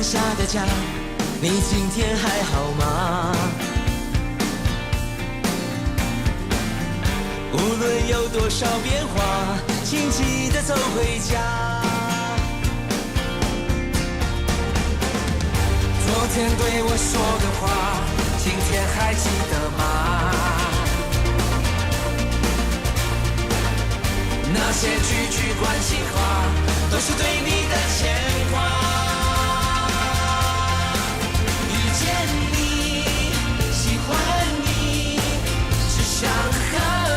下的家，你今天還好嗎？無論有多少變化，請記得走回家。昨天對我說的話，今天還記得嗎？那些句句關心話，都是對你的牽掛。遇見你，喜歡你，只想和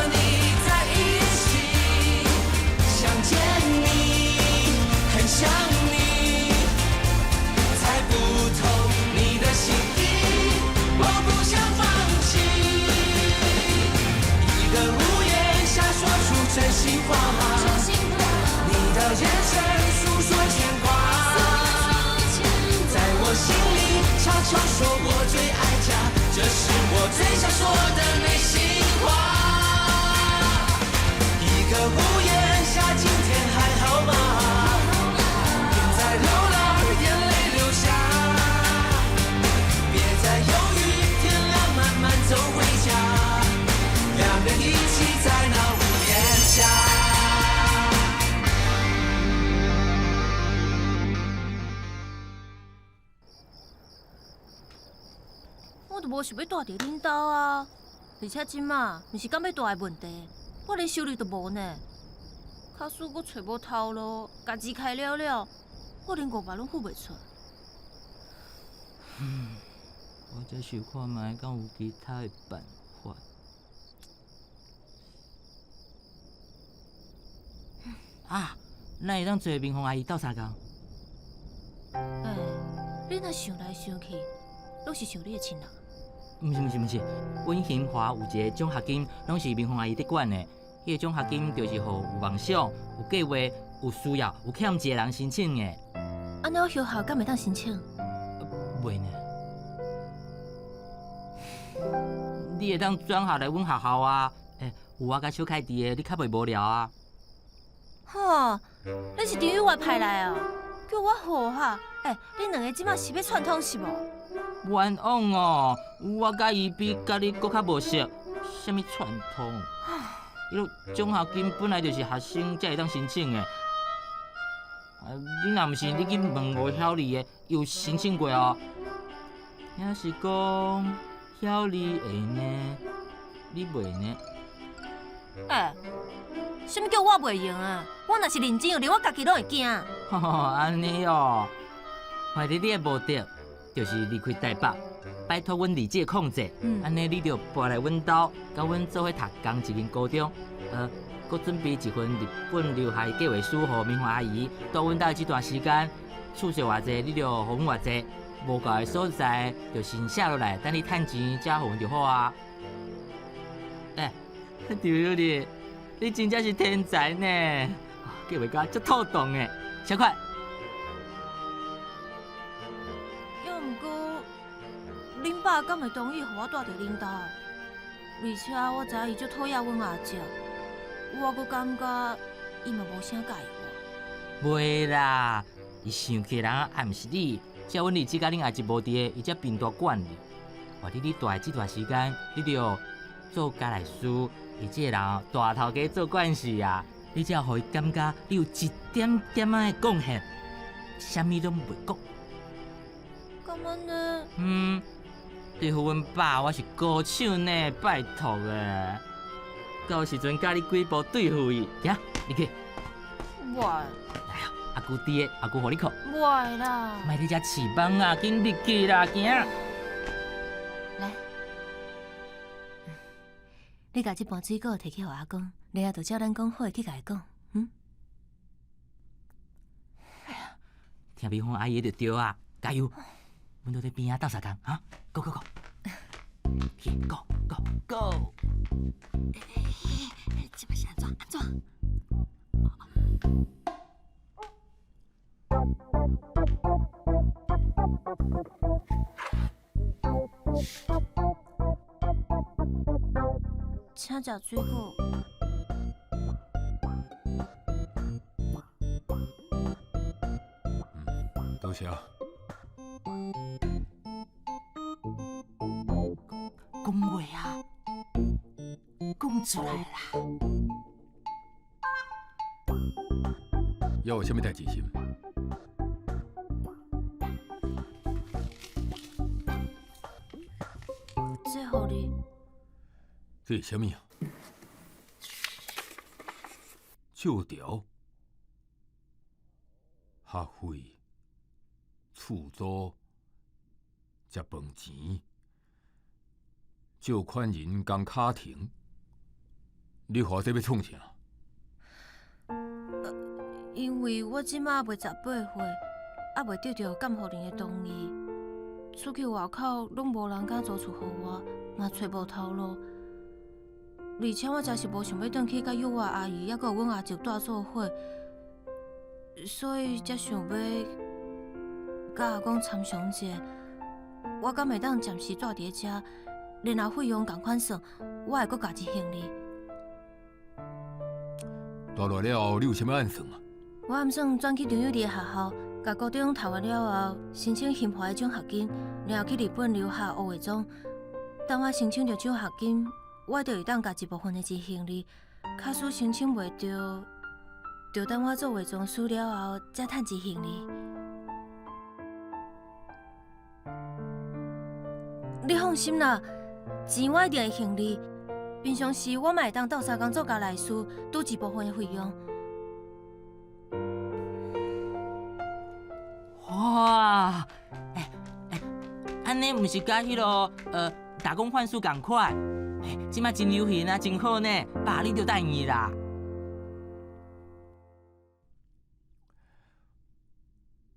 你在一起。想見你，很想你，猜不透你的心意，我不想放棄。一個屋檐下說出真心話，你的眼神訴說牽掛，在我心裡悄悄說我最愛家，這是我最想說的內心話。一個屋檐下，今天還好嗎？別再流浪，眼淚流下，別再猶豫，天亮慢慢走回家，兩人一起在那屋檐下。我就無想欲蹛佇恁兜啊，而且這馬毋是敢欲蹛的問題，我連收入都無呢。假使閣揣無頭路，家己開了了，我連500攏付袂出。我再想看覓，敢有其他的辦法。啊，咱會當揣明鳳阿姨鬥相共。欸，你若想來想去，攏是想你的親人。毋是毋是毋是，阮興華有一個獎學金，攏是明鳳阿姨佇管的。彼個獎學金就是予有夢想、有計劃、有需要、有欠錢的人申請的。按呢，我學校敢會當申請？袂呢。你會當轉學來阮學校啊？欸，有我佮小凱佇的，你較袂無聊啊。吼，你是張宇外派來哦？叫我學哈？欸，恁兩个這馬是欲串通是無？冤枉哦！我佮伊比，佮你閣較無熟，啥物串通？彼个獎學金本來就是學生才會當申請的。啊，你若毋信，你去問吳曉麗的，伊有申請過哦。抑是講曉麗會呢，你袂呢？欸，啥物叫我袂用啊？我若是認真，連我家己攏會驚。吼，按呢哦，反正你的目的就是離開台北，擺脫阮二姐控制。按呢，你就搬來阮兜，佮阮做伙讀仝一間高中，閣準備一份日本留學計劃書予明華阿姨。蹛阮兜這段時間，厝稅偌濟，你就予阮偌濟；無夠的所在，就先寫落來，等你趁錢才予阮就好啊。欸，張小麗，你真正是天才呢！計劃甲足妥當的，小快。猶毋過，恁爸敢會同意予我蹛佇恁兜？而且我知影伊足討厭阮阿叔，我閣感覺伊嘛無啥佮意我。袂啦，伊生氣的人也毋是你，只阮二姊佮恁阿叔無佇的，伊才變大管你。活佇你蹛的這段時間，你著做家內事，伊這個人大頭家做慣勢啊，你只要予伊感覺你有一點點仔的貢獻，啥物攏袂講。敢按呢？嗯，對付阮爸，我是高手呢，拜託的。到時陣教你幾步對付伊，行，入去。袂。來啊，阿舅佇的，阿舅予你靠。袂啦。莫佇遮翅膀啊，緊入去啦，行。來，你共這盤水果提去予阿公，然後就照咱講好的去共伊講，嗯？哎呀，聽美鳳阿姨的就對啊，加油！阮都佇邊仔鬥相共，哈，Go go go！去 go go go！欸，這擺是按怎按怎？請食水果。多謝。講話啊，講出來啦！猶有啥物代誌是？這予你。這是啥物啊？借條、學費、厝租、食飯錢、借款人江卡婷，你予我這欲創啥？因為我這馬猶未18歲，猶未得著監護人的同意，出去外口攏無人敢租厝予我，嘛揣無頭路。而且我真是無想欲轉去佮幼我阿姨，猶閣有阮阿叔蹛做伙，所以才想欲佮阿公參詳一下，我敢會當暫時蹛佇咧遮，然後費用仝款算，我會閣家己還你。蹛落來了後，你有啥物按算啊？我暗算轉去張幼兒的學校，共高中讀完了後，申請興華的獎學金，然後去日本留學學化妝。等我申請著獎學金，我就會當共一部分的錢還你。假使申請袂著，就等我做化妝師了後，才趁錢還你。你放心啦，錢我一定會還你。平常時我嘛會當鬥相共做家內事，拄一部分的費用。哇，欸欸，按呢毋是佮彼啰打工換宿仝款？欸，這馬真流行啊，真好呢，爸你著答應伊啦。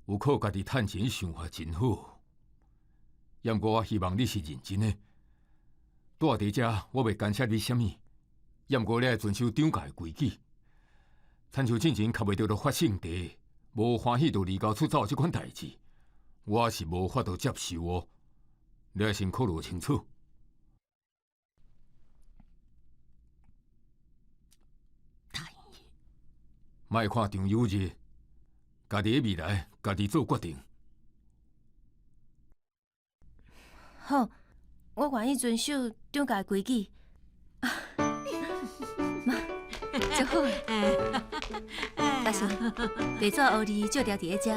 有靠家己趁錢想法真好，猶毋過我希望你是認真的。蹛佇遮，我袂干涉你啥物，猶毋過你愛遵守長教的規矩。親像進前磕袂著就發性地，無歡喜就離家出走這款代誌，我是無法度接受哦。你愛先考慮清楚。答應伊。莫看張有日，家己的未來，家己做決定。好，我願意遵守長教的規矩。媽，足好。但是地主烏字借條佇咧遮，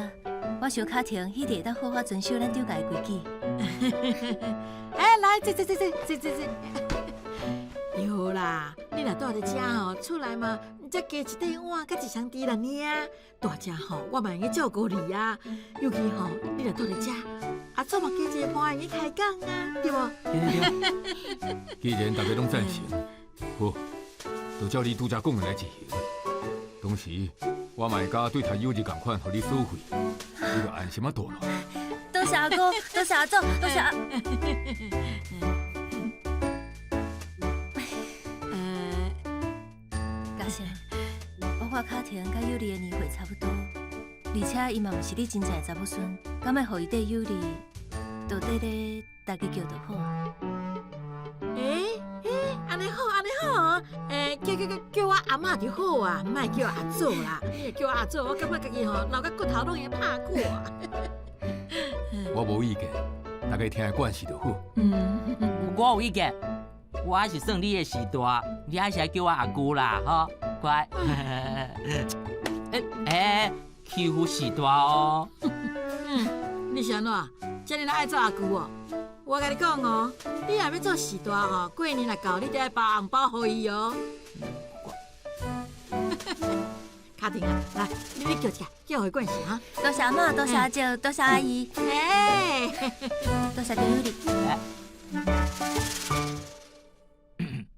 我想卡婷彼定會當好好遵守咱長教的規矩。哎，來，坐坐坐坐坐坐坐。對啦，你若蹛佇遮吼，厝內嘛，才加一塊碗，佮一雙豬啦爾。蹛遮吼，我嘛會用照顧你啊。尤其吼，你若蹛佇遮，阿祖嘛加一個伴會用開講啊，對無？對對對。既然大家攏贊成，好，就照你拄才講的來執行。同時，我嘛會佮對讀幼兒仝款，予你收費，你就安心仔蹛落。多謝阿公，多謝阿祖，多謝阿。嘉誠，我看卡婷佮幼兒的年歲差不多，而且伊嘛毋是你真正的查某孫，敢欲予伊綴幼兒，就綴咧大家叫就好啊。欸欸，按呢好，按呢好，欸，叫叫叫叫我阿嬤就好啊，莫叫阿祖啦。你若叫我阿祖，我感覺家己吼老甲骨頭攏會拍破。我無意見，大家聽慣勢就好。嗯，我有意見，我是算你的序大，你還是愛叫我阿舅啦，吼，乖。欸欸，欺負序大哦。嗯，你是按怎？這爾愛做阿舅哦？我共你講哦，你若欲做序大吼，過年若到，你著愛包紅包予伊哦。卡婷啊，來，你叫一下，叫予伊關係哈。多謝阿嬤，多謝阿叔，多謝阿姨。欸，多謝張友麗。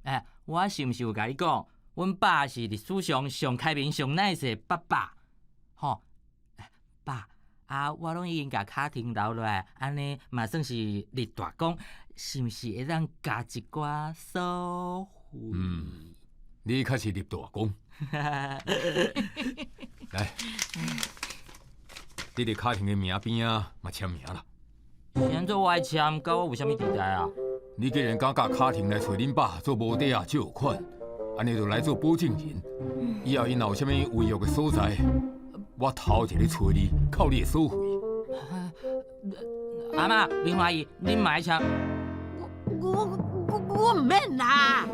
欸，我是毋是有共你講，阮爸是歷史上上開明、上 nice 的爸爸，吼，爸，啊，我攏已經共卡婷留落來，按呢嘛算是立大功，是毋是會當加一寡所費？嗯，你確實立大功。來，你佇卡婷的名邊仔嘛簽名啦。是按怎我愛簽，佮我有啥物佇代啊？你既然敢佮卡婷來揣恁爸做無底仔借款，按呢就來做保證人。以後𪜶若有啥物違約的所在，我頭一个揣你，扣你的所費。阿嬤，明华姨，恁嘛爱签？我毋免啦，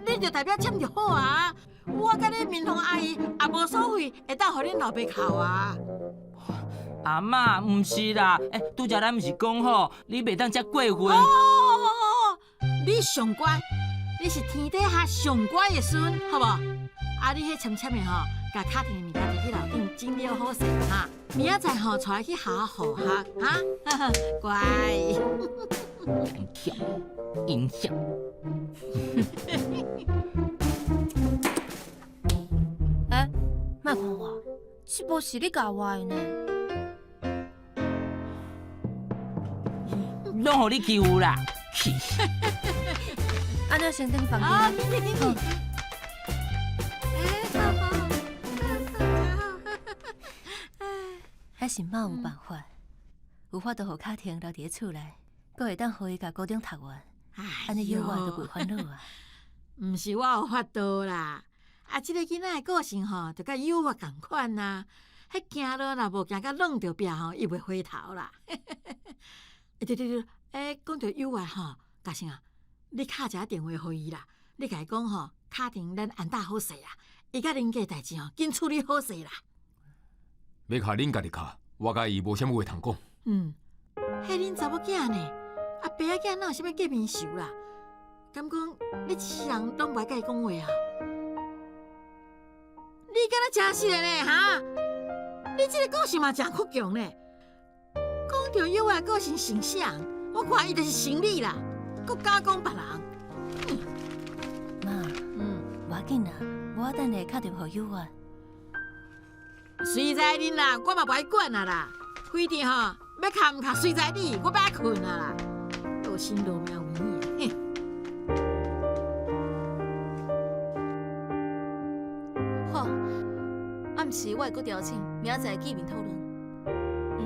你就代表签就好啊。我佮你明芳阿姨也無所謂，會當予恁老爸哭啊。阿嬤，毋是啦，欸，拄才咱毋是講好，你袂當遮過分。哦，你上乖，你是天底下上乖的孫，好無？啊，你彼簽簽的吼，共卡亭的物件提去樓頂整理好勢哈。明仔載吼，帶去學校學哈，乖。影響，影響。欸，莫看我，這無是你教我的呢。攏予你欺負啦！按呢先轉房間。啊，緊去緊去。還是媽有辦法，有法度予卡婷留佇咧厝內，閣會當予伊共高中讀完，按呢猶原就袂煩惱啊。毋是我有法度啦，啊，這個囡仔的個性吼，就佮猶原仝款啊。彼行路若無行甲攏著壁吼，伊袂回頭啦。欸，對對對，欸，講著猶原吼，嘉生啊，你敲一下電話予伊啦，你共伊講吼，卡婷咱安搭好勢啊，伊佮恁家代誌吼，緊處理好勢啦。欲敲恁家己敲，我佮伊無啥物話通講。嗯，彼恁查某囝呢？啊，爸仔囝哪有啥物見面仇啦？敢講你一世人攏無愛佮伊講話啊？你敢若誠實的呢？哈？你這個個性嘛誠倔強呢？講著猶原個性成啥？我看伊就是成你啦，閣敢講別人。媽，無要緊啦，我等下敲電話予猶原。隨在恁啦，我嘛無愛管啊啦。反正吼，欲敲毋敲隨在你，我欲愛睏啊啦。落心落命有影，哼。好，暗時我會閣調整，明仔載見面討論。嗯。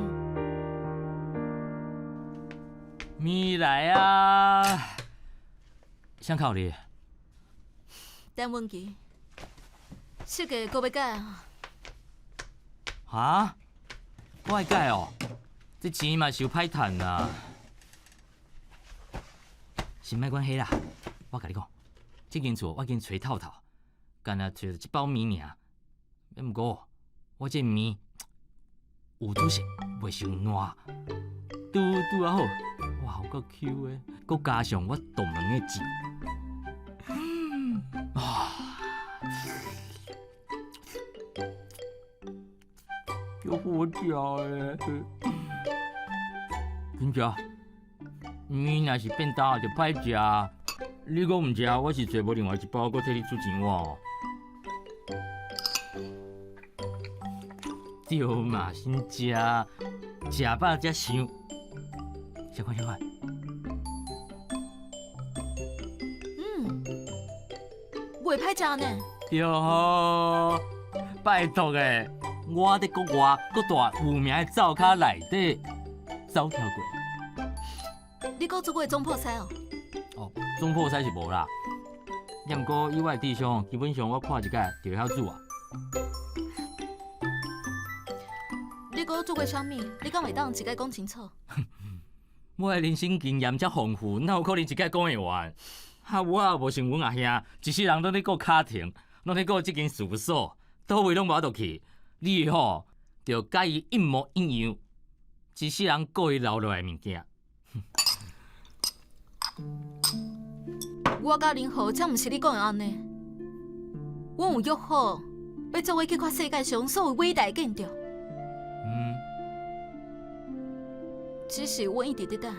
咪來啊！啥考慮？陳文琪，設計閣欲改啊？哈？我愛改哦，這錢嘛傷歹趁啊。先莫管彼啦，我共你講，這間厝我已經揣透透，干焦揣著一包麵爾。毋過我這麵有煮熟，袂傷爛，拄拄仔好，哇，有夠 Q 的，閣加上我獨門的醬，啊，足好食的，緊食。麵若是變焦就歹食，你閣毋食，我是揣無另外一包，閣替你煮一碗。對嘛，先食，食飽才想。小看小看。嗯，袂歹食呢。對吼，拜託的，我佇國外各大有名的灶跤內底走跳過。你閣做過總鋪師哦？哦，總鋪師是無啦，毋過以我的智商，基本上我看一擺就會曉煮啊。你閣做過啥物？你敢會當一擺講清楚？我的人生經驗遮豐富，哪有可能一擺講會完？啊，我也無像阮阿兄，一世人攏咧顧卡亭，攏咧顧這間事務所，佗位攏無法度去。你吼，就佮伊一模一樣，一世人顧伊留落來的物件。我佮林豪，才毋是你講的按呢。阮有約好，欲做伙去看世界上所有偉大的建築。嗯。只是阮一直佇等，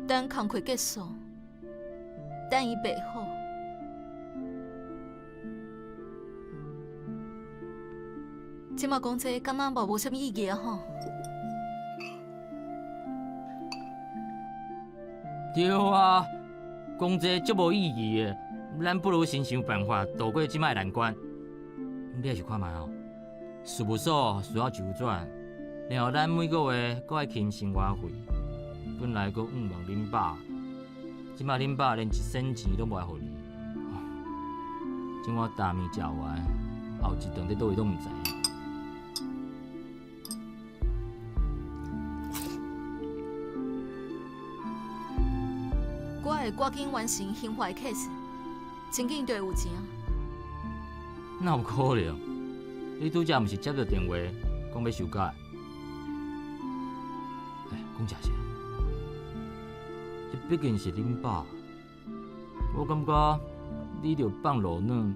等工課結束，等伊白好。這馬講這，敢若嘛無啥物意義啊吼。對啊，講這足無意義的，咱不如先想辦法渡過這擺難關。你也是看覓哦，事務所需要周轉，然後咱每個月閣愛還生活費。本來閣向望恁爸，這擺恁爸連一仙錢攏無愛予你。這碗大麵食完，後一頓佇佗位攏毋知影。会趕緊完成刑法的 case，真緊就會有錢啊！哪有可能？你拄才毋是接著電話，講欲收假？欸，講誠實，這畢竟是恁爸，我感覺你著放落軟，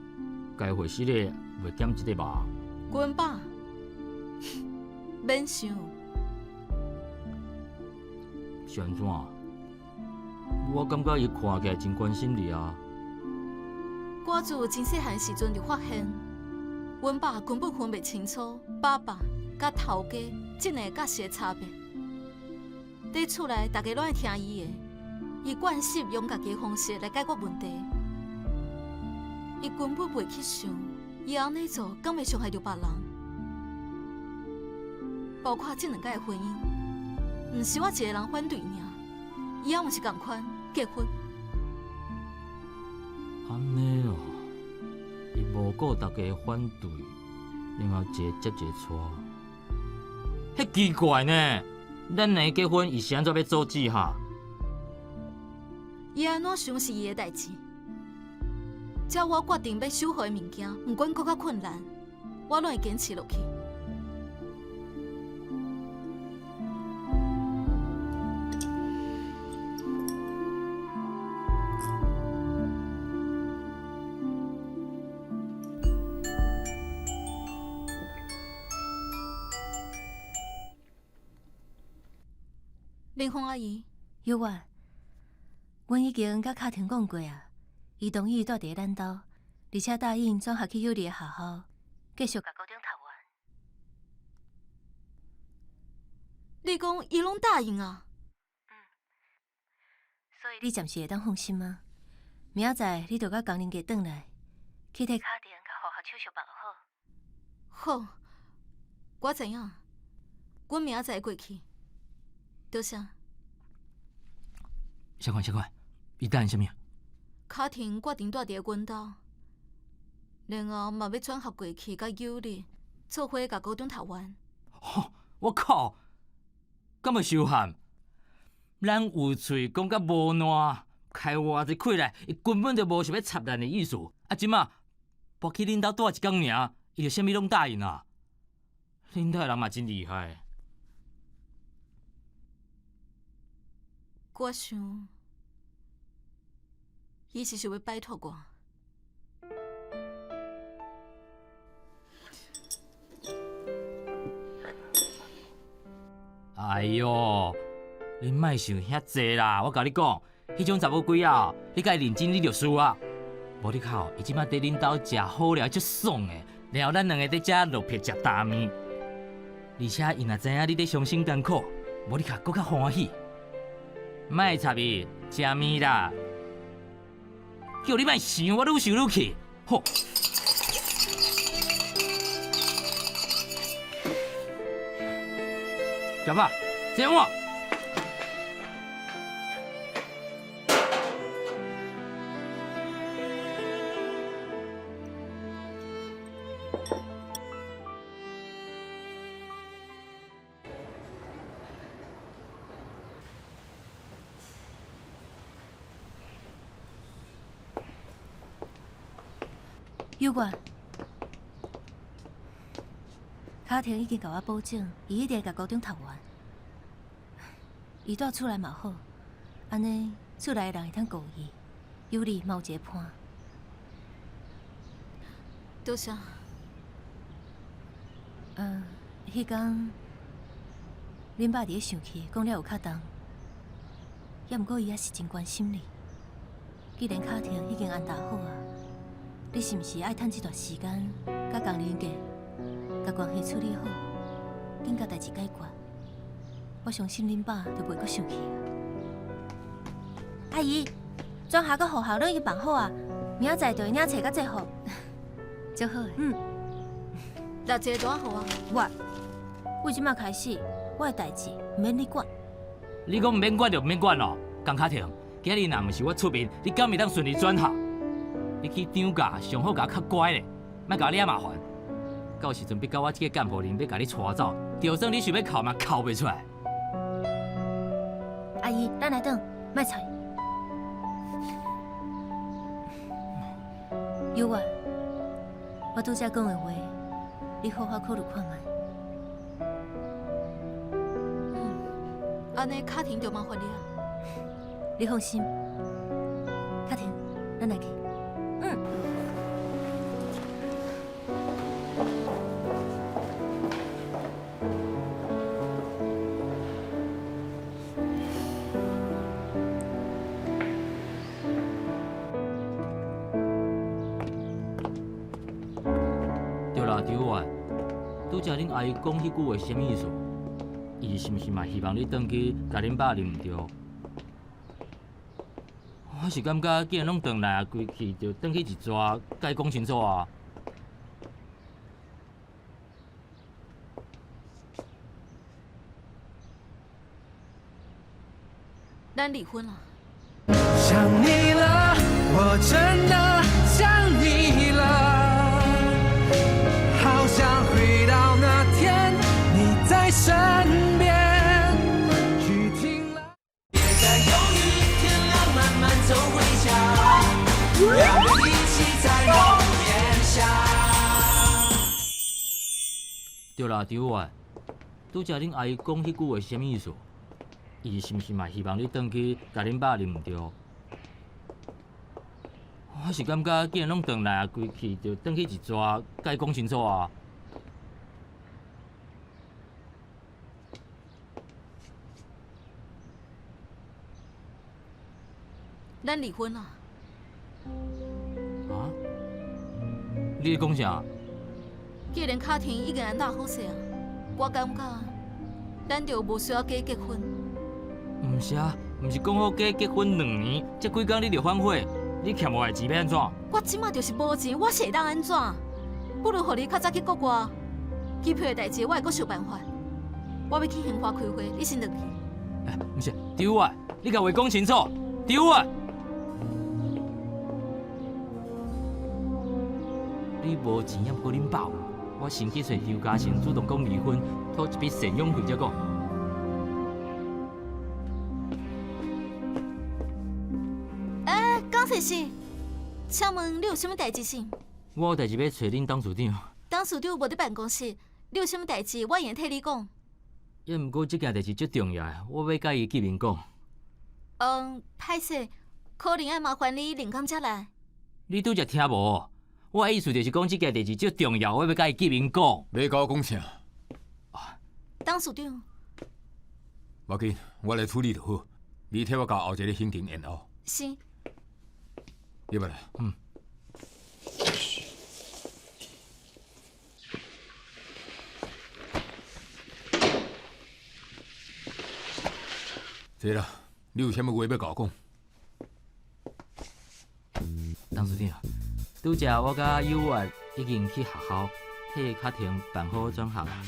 共伊回失禮，袂減這个吧？阮爸，免想。是按怎？我感覺伊看起來真關心你啊。我自真細漢時陣就發現，阮爸根本分袂清楚爸爸佮頭家這兩個角色的差別。佇厝內，大家攏愛聽伊的，伊慣習用家己的方式來解決問題。伊根本袂去想，伊按呢做，敢會傷害著別人，包括這兩個的婚姻，毋是我一個人反對爾，伊也嘛是仝款結婚。按呢哦，伊無顧大家反對，然後一个接一个娶，彼奇怪呢？咱兩个結婚，伊是按怎欲阻止哈？伊按怎想是伊的代誌，只要我決定欲守護的物件，毋管閣較困難，我攏會堅持落去。林鳳阿姨，有啊，阮已經佮卡婷講過啊，伊同意蹛佇咱兜，而且答應轉學去幼兒的學校，繼續共高中讀完。你講伊攏答應啊？嗯，所以你暫時會當放心啊。明仔載你就佮工人家轉來，去替卡婷共戶口手續辦好。好，我知影，阮明仔載過去。多謝。小款小款，伊答應啥物？卡婷決定蹛佇阮兜，然後嘛欲轉學過去佮友里做伙共高中讀完。吼！我靠，敢會傷譀？咱有喙講甲無爛，開偌濟氣來，伊根本就無想欲插咱的意思。啊，這馬跋去恁兜蹛一工爾，伊就啥物攏答應啊！恁兜的人嘛真厲害。我想，伊是想欲擺脫我。哎喲，你莫想遐濟啦！我共你講，彼種查某鬼仔，你共伊認真，你就輸啊！無你看，伊這馬佇恁兜食好料，足爽的，然後咱兩個佇遮落魄食焦麵，而且伊若知影你咧傷心艱苦，無你較閣較歡喜。莫插伊，食麵啦！叫你莫想，我愈想愈氣。好，食飽，這碗。有關，卡婷已經共我保證，伊一定會共高中讀完。伊蹛厝內嘛好，按呢厝內的人會當顧伊，有你嘛有一個伴。多謝。彼工恁爸佇咧生氣，講了有較重，猶毋過伊猶是真關心你。既然卡婷已經安搭好啊，你是毋是愛趁這段時間，佮工人家，共關係處理好，緊共代誌解決？我相信恁爸就袂閣生氣啊。阿姨，轉學佮戶口攏已經辦好啊，明仔載就會領冊佮制服，足好的。嗯。那這個多好啊！我，為這馬開始，我的代誌毋免你管。你講毋免管就毋免管咯，江卡婷，今日若毋是我出面，你敢會當順利轉學？你去長假上好共我較乖咧，莫共我惹麻煩。到時陣欲到我這個監護人欲共你帶走，就算你想欲哭嘛，哭袂出來。阿姨，咱來轉，莫睬。有啊，我拄才講的話，你好好考慮看覓。嗯，按呢卡婷就麻煩你啊。你放心，卡婷，咱來去。嗯。對啦，張月，拄才恁阿姨講彼句話是啥物意思？伊是毋是嘛希望你轉去共恁爸認毋著？我是感覺，既然攏轉來啊，規氣就轉去一逝，共伊講清楚啊。咱離婚啦。想你了，我真的想你了，好想回到那天你在身邊。雨停了，別再猶豫，天亮慢慢走回家，兩人一起在屋檐下。對啦，張月，拄才恁阿姨講彼句話是啥物意思？伊是毋是嘛希望你轉去共恁爸認毋著？我是感覺，既然攏轉來啊，規氣就轉去一逝，共伊講清楚啊。咱離婚啦！啊？你咧講啥？既然卡婷已經按搭好勢啊，我感覺咱就無需要假結婚。毋是啊，毋是講好假結婚兩年，這幾工你就反悔，你欠我的錢欲按怎？我這馬就是無錢，我是會當按怎？不如予你較早去國外，機票的代誌我會閣想辦法。我欲去興華開會，你先轉去。欸，毋是，張月，你共話講清楚，張月。你無錢，猶閣恁爸有，我先去揣周嘉誠主動講離婚，討一筆贍養費才講。欸，江先生，請問你有啥物代誌是？我有代誌欲揣恁董事長。董事長無佇辦公室，你有啥物代誌，我會用替你講。猶毋過這件代誌足重要的，我欲共伊見面講。嗯，歹勢，可能愛麻煩你另工才來。你拄才聽無？我的意思就是講，這件代誌足重要，我欲共伊見面講。欲共我講啥？董事長。無要緊，我來處理就好。你替我共後一个行程延後。是。入來。嗯。坐啦，你有啥物話欲共我講？董事長，拄才我佮有月已經去學校替卡婷辦好轉學啊。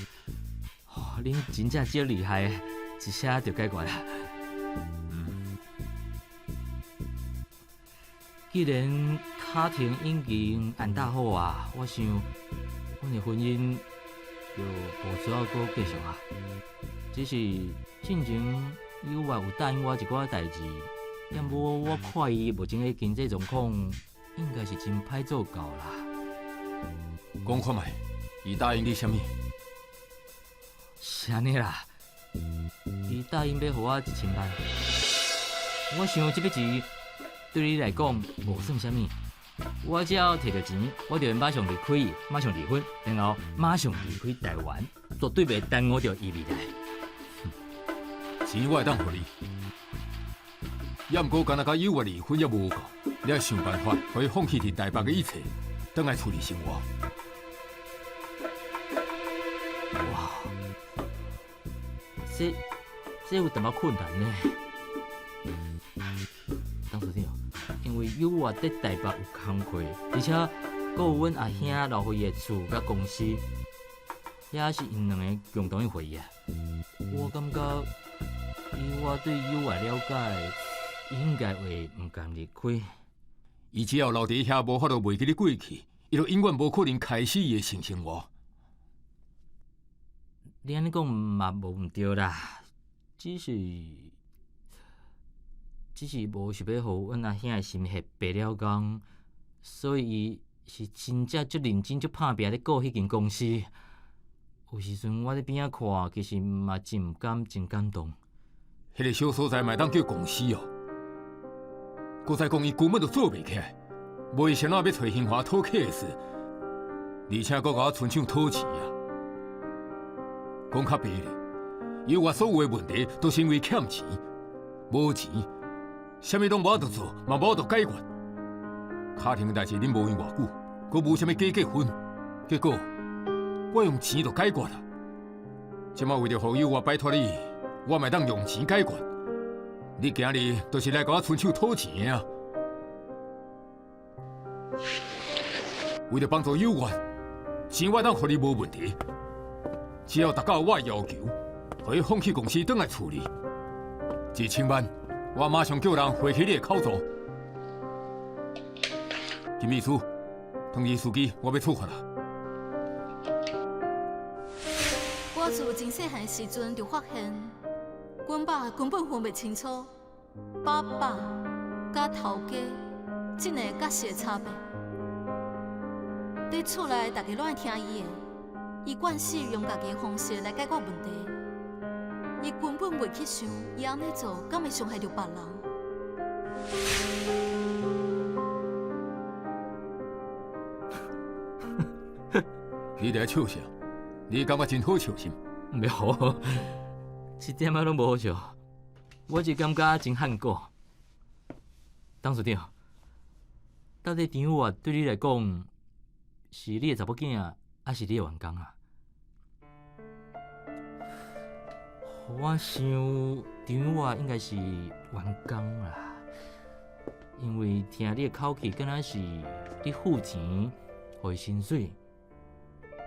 哦，恁真正足厲害的，一下就解決啦。嗯。既然卡婷已經安搭好啊，我想阮的婚姻就無需要閣繼續啊。只是進前有月有答應我一寡代誌，猶無我看伊目前的經濟狀況，應該是真歹做到啦。講看覓，伊答應你啥物？是按呢啦，伊答應欲予我1000萬。我想這筆錢對你來講無算啥物，我只要提著錢，我就會馬上離開伊，馬上離婚，然後馬上離開台灣，絕對袂耽誤著伊未來。錢我會當予你，猶毋過敢若佮有月離婚猶無夠，你愛想辦法，予伊放棄佇台北的一切，轉來厝裡生活。哇，這有淡薄困難呢。董事長，因為有月佇台北有工課，而且閣有阮阿兄留予伊的厝佮公司，遐是𪜶兩个共同的回憶啊。我感覺以我對有月了解，應該會毋甘離開。伊只要留佇遐，無法度袂記得過去，伊就永遠無可能開始伊的新生活。你按呢講嘛無毋對啦，只是無想欲予阮阿兄的心血白了工，所以伊是真正足認真、足拍拚咧顧彼間公司。有時陣我佇邊仔看，其實嘛真毋甘、真感動。彼个小所在嘛會當叫公司哦。閣再講，伊根本就做袂起來，無伊啥怎欲揣興華討 case，而且閣共我伸手討錢啊！講較白咧，伊話所有的問題都是因為欠錢，無錢，啥物攏無法度做，嘛無法度解決。家庭的代誌恁無閒偌久，閣無啥物假結婚，結果我用錢就解決啦。這擺為著予有我擺脫你，我嘛會當用錢解決。你今日就是來共我伸手討錢的啊！為著幫助有緣，錢我當予你無問題，只要達到我的要求，予伊放棄公司，轉來厝裡，1000萬，我馬上叫人匯去你的口座。金秘書，通知司機，我欲出發啦。我自真細漢的時陣就發現，阮爸根本分袂清楚爸爸佮頭家這个角色的差別。佇厝內，大家攏愛聽伊的，伊慣勢用家己的方式來解決問題。伊根本袂去想，伊按呢做，敢會傷害著別人。你佇咧笑啥？你感覺真好笑是毋？袂好，一點仔攏無好笑。我只感覺真罕古。董事長，到底張有月對你來講是你的查某囝，抑是你的員工啊？我想張有月應該是員工啦，因為聽你的口氣，敢若是你付錢予伊薪水，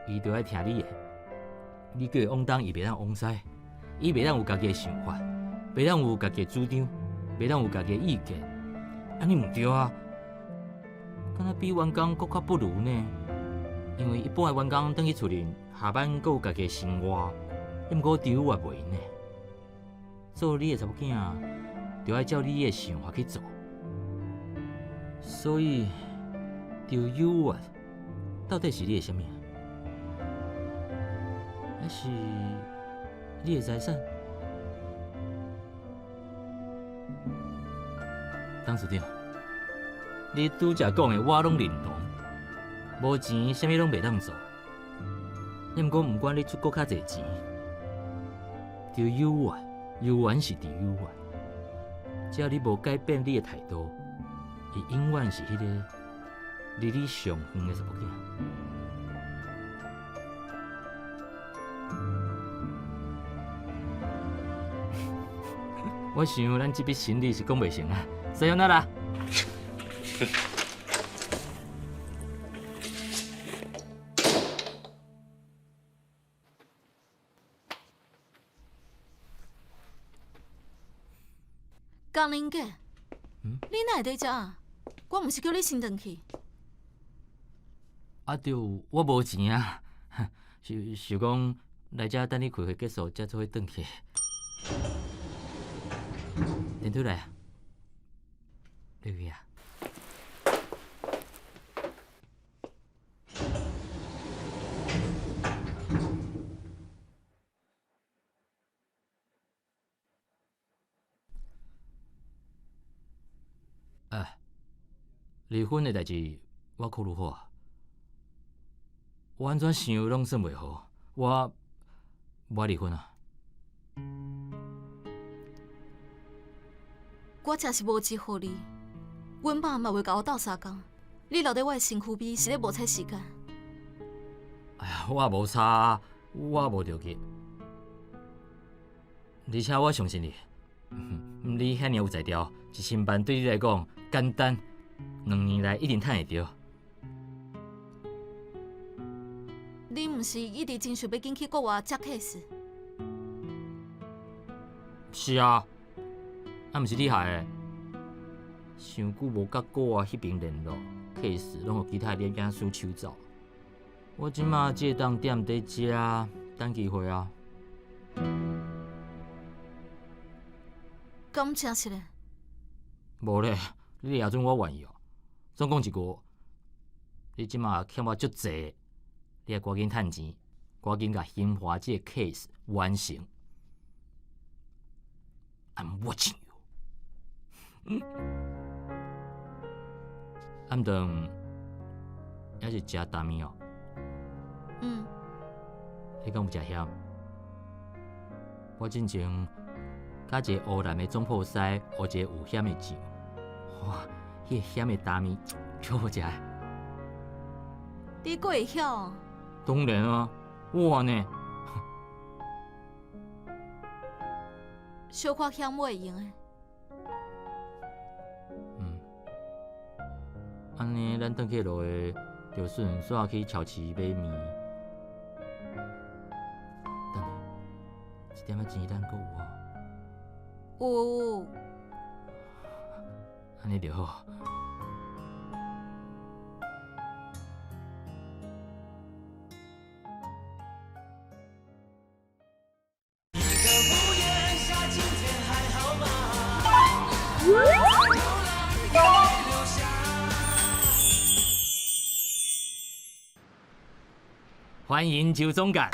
伊就愛聽你的。你叫伊往東，伊袂當往西；伊袂當有家己的想法，袂當有家己的主張，袂當有家己的意見。按呢毋對啊！敢若比員工閣較不如呢？因為一般的員工轉去厝裡下班，閣有家己的生活。毋過張有月袂呢。做你的查某囝，就愛照你的想法去做。所以，張有月到底是你的啥物？還是你的財產？董事長，你拄才講的我攏認同。無錢，啥物攏袂當做。毋過，毋管你出閣較濟錢，張有月猶原是張有月。只要你無改變你的態度，伊永遠是彼個離你上遠的查某囝。我想咱這筆生意是講袂成啊，さよなら。江林杰，你哪會佇遮啊？我毋是叫你先轉去。啊，著，我無錢啊，想想講來遮等你開會結束，才做伙轉去。電梯來啊，入去啊。啊，離婚的代誌我考慮好啊，我按怎想攏算袂好，我無愛離婚啊。我真是無錢予你，阮爸嘛袂共我鬥相共。你留佇我的身軀邊是咧無彩時間。哎呀，我也無差，我也無著急。而且我相信你，你遐爾有才調，1000萬對你來講簡單，2年內一定趁會著。你毋是一直真想欲緊去國外接 case？是啊，啊，毋是你害的。傷久無佮國外彼邊聯絡，case 攏予其他的攝影師搶走。我這馬只會當踮佇遮等機會啊。敢真實咧？無咧，你會準我願意哦。總共一個，你這馬欠我足濟，你愛趕緊趁錢，趕緊共興華這個 case 完成。I'm watching you。暗頓猶是食大麵哦。嗯。你敢有食鹹？我進前佮一个烏南的總鋪師學一個有薟的醬，哇，彼个薟的大麵足好食的。你閣會曉？當然啊，我呢。小可險我會用的。嗯，按呢，咱轉去落的，就順紲去超市買麵。等下，這點仔錢咱閣有無？有。按呢就好。歡迎周總監。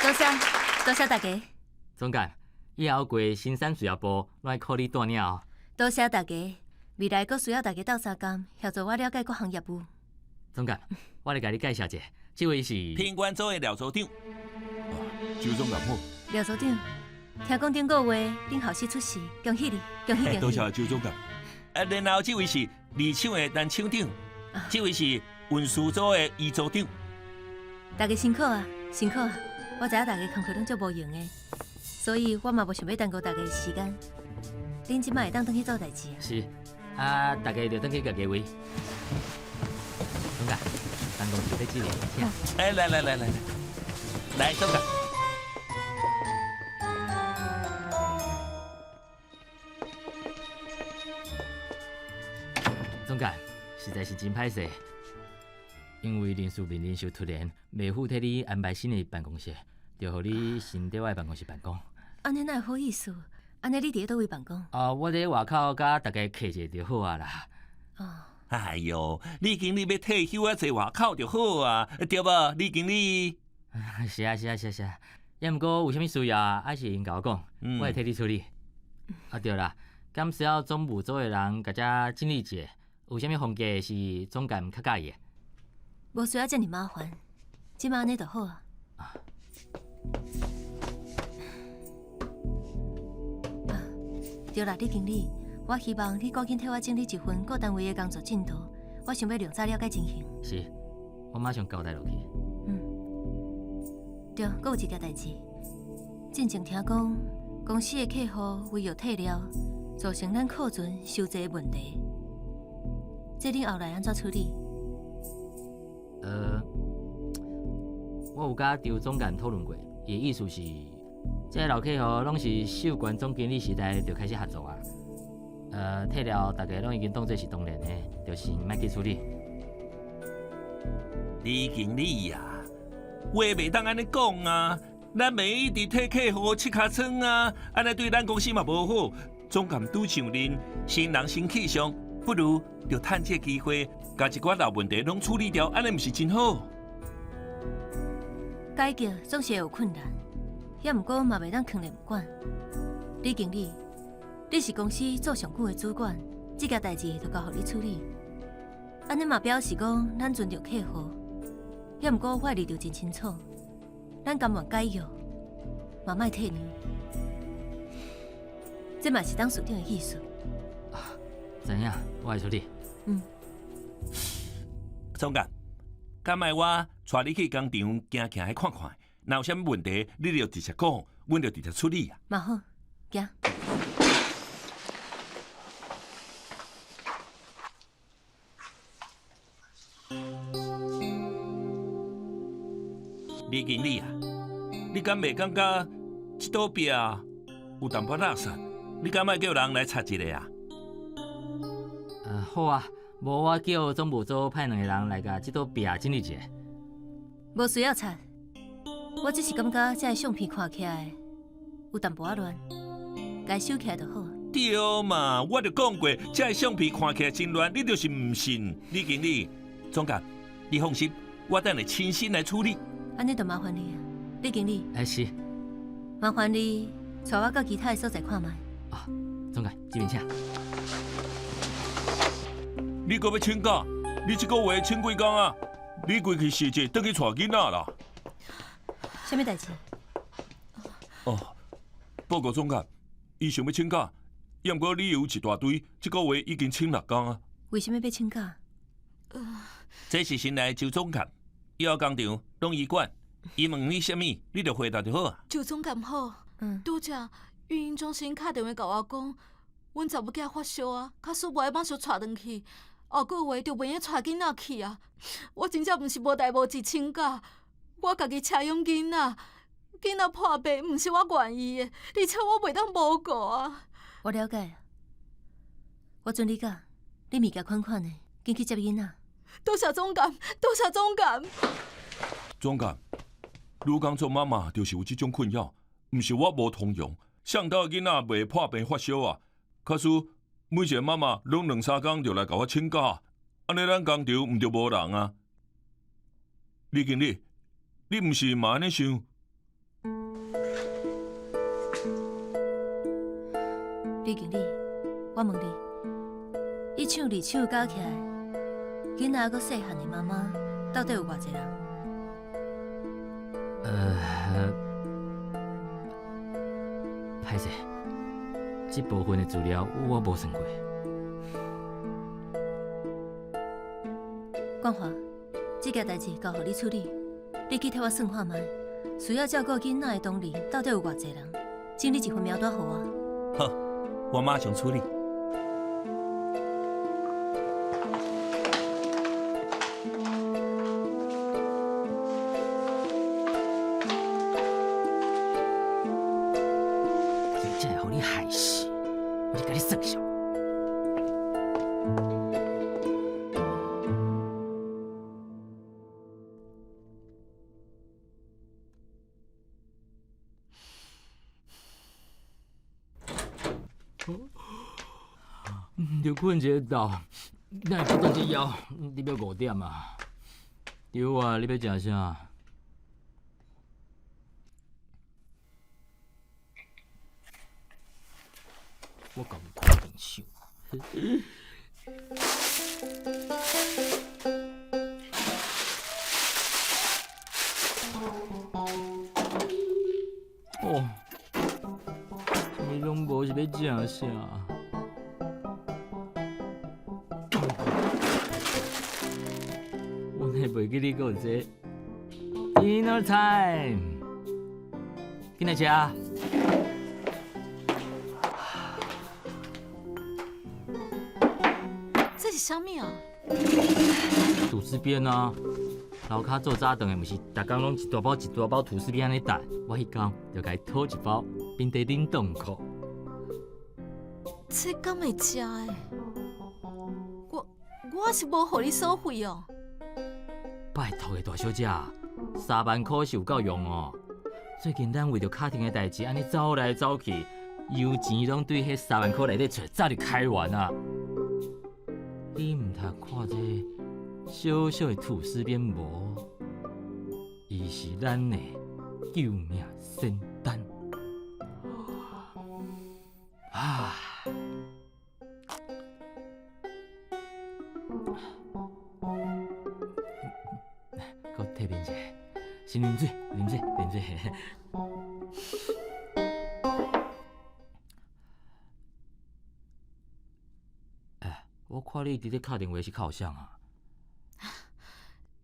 多謝，多謝大家。總監，以後過生產事業部，攏愛靠你帶領哦。多謝大家，未來閣需要大家鬥相共，協助我了解各項業務。總監，我來共你介紹一下，這位是品管組的廖組長。周總監好。廖組長，聽講頂個月恁後生出世，恭喜你，恭喜恭喜。多謝周總監。啊，然後這位是二廠的陳廠長，這位是運輸組的余組長。大家辛苦啊，辛苦啊！我知影大家工課攏足無閒的，所以我嘛無想欲耽擱大家的時間。恁這擺會當轉去做代誌啊？是，啊，大家就轉去家己位。總監，辦公室佇這裡，請。哎，來來來來來，來總監。總監，實在是真歹勢。因為人事命令受突然，袂赴替你安排新的辦公室，就予你先佇我的辦公室辦公。按呢哪會好意思？按呢你佇咧佗位辦公？啊，我佇外口佮大家客一下就好啊啦。哦。哎喲，李經理欲退休啊，坐外口就好啊，對無？李經理。是啊是啊是啊是啊，猶毋過有啥物需要啊，還是會用共我講，我會替你處理。啊對啦，敢需要總務組的人共遮整理一下，有啥物風格是總監較佮意的？無需要遮爾麻煩，這擺按呢就好啊。啊，對啦，李經理，我希望你趕緊替我整理一份各單位的工作進度，我想欲量早了解情形。是，我馬上交代落去。嗯，對，閣有一件代誌。進前聽講，公司的客戶違約退料，造成咱庫存收濟的問題。這恁後來按怎處理？我有佮周總監討論過，伊的意思是，這个老客戶攏是授權總經理時代就開始合作啊。退料大家攏已經當做是當然的，就是莫去處理。李經理啊，話袂當按呢講啊，咱袂一直替客戶拭尻川啊，按呢對咱公司嘛無好。總監拄上任，新人新氣象，不如就趁這個機會，共一寡老問題攏處理掉，按呢毋是真好？改革總是會有困難，猶毋過嘛袂當囥咧毋管。李經理，你是公司做上久的主管，這件代誌就交予你處理。按呢嘛表示講，咱尊重客戶。猶毋過我的立場真清楚，咱甘願解約，嘛莫退讓。這嘛是董事長的意思。知影，我會處理。嗯。總監，敢愛我帶你去工廠行行去看看，若有啥物問題，你就直接講，阮就直接處理啊。嘛好，行。李經理啊，你敢袂感覺這道壁有淡薄垃圾？你敢愛叫人來擦一下啊？好啊，無我叫總務組派兩個人來共這道壁整理一下。無需要擦，我只是感覺這个相片看起來有淡薄仔亂，共收起來就好。對對嘛，我就講過，這个相片看起來真亂，你就是毋信。李經理，總監，你放心，我等下親身來處理。按呢就麻煩你啊，李經理。哎是。麻煩你帶我到其他的所在看覓。啊，總監，這邊請。你閣欲請假？你這个月請幾工啊？你規氣辞職，轉去帶囡仔啦？啥物代誌？哦，報告總監，伊想欲請假，毋過理由一大堆，這个月已經請六工啊。為啥物欲請假？這是新來的周總監，以後工廠攏伊管，伊問你啥物，你就回答就好啊。周總監好，拄才育嬰中心敲電話共我講，阮查某囝發燒啊，假使無愛馬上帶轉去，後個月就袂用帶囡仔去啊。我真正毋是無代無誌請假，我家己車養囡仔，囡仔破病毋是我願意的，而且我袂當無顧啊。我了解，我准你假，你物件款款的，緊去接囡仔。多謝總監，多謝總監。總監，女工做媽媽就是有這種困擾，毋是我無通融，誰兜的囡仔袂破病發燒啊？假使每一个媽媽攏兩三工就來共我請假，按呢咱工廠毋就無人啊？李經理，你毋是嘛按呢想？李經理，我問你，一手二手加起來，囡仔猶閣細漢的媽媽，到底有偌濟人？歹勢，這部分的資料我無算過。冠華，這件代誌交予你處理，你去替我算看覓，需要照顧囡仔的同仁到底有偌濟人？整理一份名單予我。好，我馬上處理。真正會予你害死，我就共你算數。就睏一个晝，哪會腹痛這枵？你欲五點啊？對啊，你欲食啥？我共伊看電視。哦，啥物攏無，是欲食啥？我哪會袂記你閣有這個 Dinner time，緊來食。這是啥物啊？吐司邊啊，樓跤做早頓的，毋是逐工攏一大包一大包吐司邊按呢帶。我彼工就共伊討一包，冰佇冷凍庫。這敢會食的？我我是無予你所費哦。拜託的大小姐，3萬箍是有夠用哦。最近咱為著敲定的代誌，按呢走來走去，油錢攏對彼三萬箍內底揣，早就開完啊。你毋通看這小小的吐司邊無？伊是咱的救命仙丹。啊！閣提面一下，先啉水，啉水，啉水。哎，我看你佇咧敲電話是敲啥啊？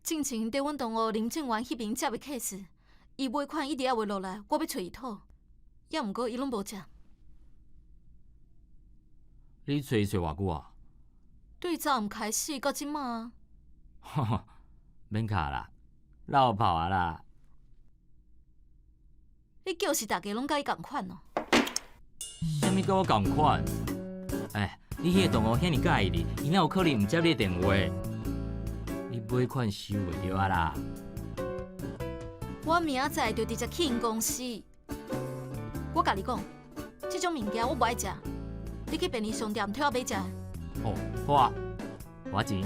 進前佇阮同學林正元彼邊接的 case，伊尾款一直猶未落來，我欲揣伊討，猶毋過伊攏無接。你揣伊揣偌久啊？對昨暗開始到這馬啊。吼吼，免敲啦，落跑啊啦！你叫是逐家攏佮伊仝款哦？啥物佮我仝款？哎，你彼個同學遐爾佮意你，伊哪有可能毋接你的電話？你尾款收袂著啊啦！我明仔載就直接去𪜶公司。我共你講，這種物件我無愛食，你去便利商店替我買一下。哦，好啊，我錢。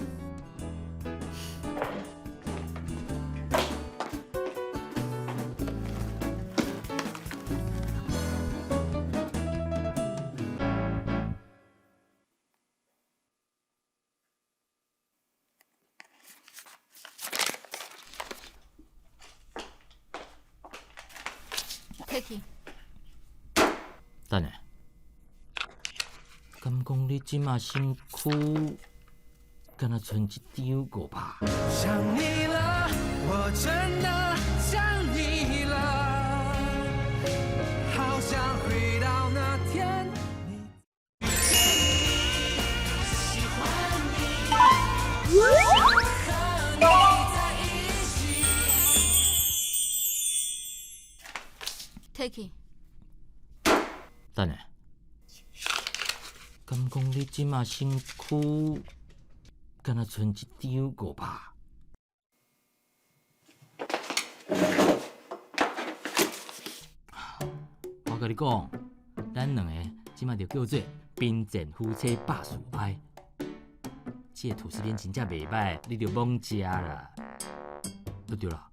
提去。等下，敢講你這馬身軀，敢若賰一張500？想你了，我真的想你了，好想回到那天。喜歡你，想和你在一起。提去。等下，敢講你這馬身軀，敢若賰一張500？我佮你講，咱兩個這馬就叫做貧賤夫妻百事哀。這個吐司面真正袂䆀，你就罔食啦。對啦，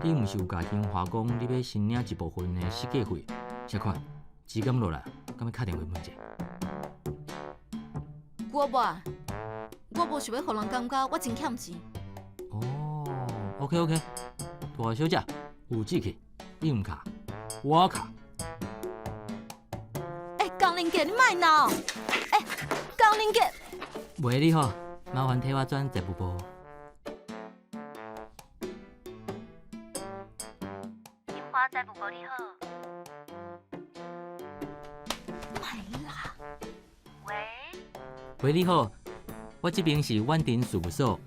你毋是有共興華講你欲申領一部分的設計費？啥款？錢敢落來，敢欲敲電話問者？我無，我無想欲予人感覺我真欠錢。哦，OK OK，大小姐有志氣，你毋敲，我敲。欸，江林杰，你莫鬧！欸，江林杰。喂，你好，麻煩替我轉財務部。興華財務部你好。莫啦。喂。喂，你好，我這邊是婉婷事務所，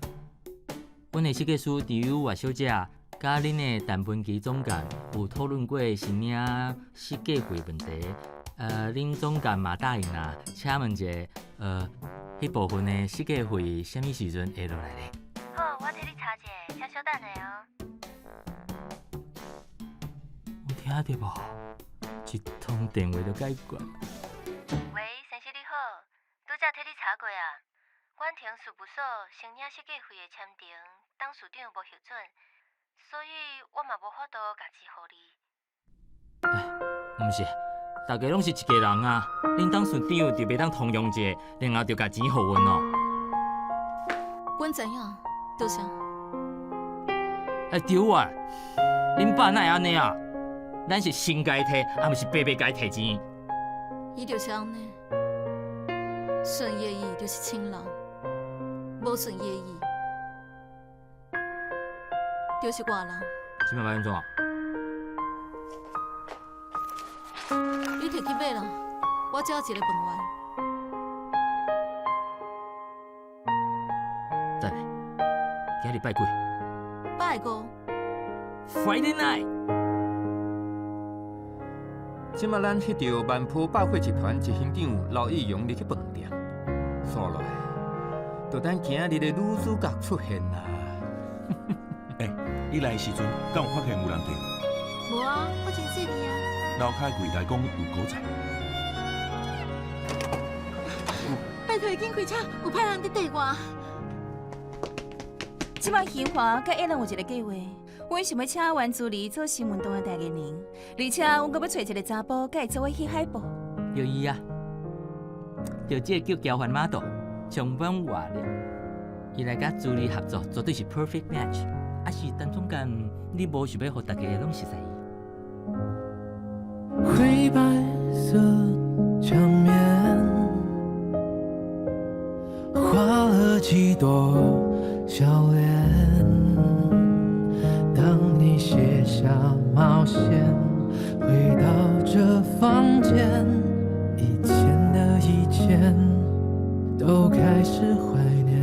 阮的設計師張岳小姐，佮恁的陳文琪總監有討論過申領設計費問題。恁總監嘛答應啦，請問一下，彼部分的設計費啥物時陣會落來咧？好，我替你查者，請稍等下哦。有聽著無？一通電話就解決。喂，先生你好，拄才替你查過啊，婉婷事務所申領設計費的簽呈，董事長無核准，所以我嘛無法度共錢予你。毋是，大家攏是一家人啊，恁董事長就袂當通融一下，然後就共錢予阮哦。阮知影，多謝。欸，對啊，恁爸哪會按呢啊？咱是先共伊提，啊毋是白白共伊提錢。伊就是按呢，順伊的意就是親人，無順伊的意就是外人。這擺欲按怎？你提去買啦，我只有一个飯丸。等下，今日拜幾？拜五。 Friday night。這馬咱彼著萬坡百貨集團執行長劉義勇入去飯店，煞落來，就等今仔日的女主角出現啦。欸，你來的時陣，敢有發現有人佇？無啊，我真細膩啊。樓跤櫃台講有古仔。拜託，緊開車，有歹人佇綴我。這擺興華佮艾倫有一个計劃，阮想欲請袁珠梨做新運動的代言人，而且阮閣欲揣一个查埔佮伊做伙翕海報。就伊啊，就這個叫交換碼頭，充滿活力。伊來佮朱莉合作，絕對是 perfect match。啊是陳總監，你無想欲予大家攏熟似伊？灰白色牆面，畫了幾朵笑臉。當你卸下帽線，回到這房間，以前的以前都開始懷念。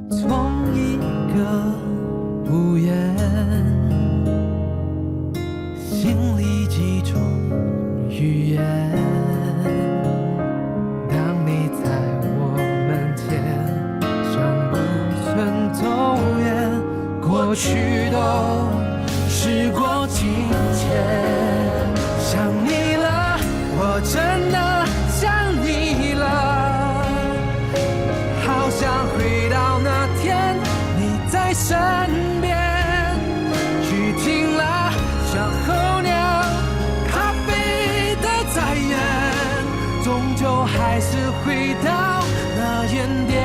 從一個屋檐，心裡幾種語言。當你在我門前，像不曾走遠，過去都時過境遷。想你了，我真的想還是回到那原點。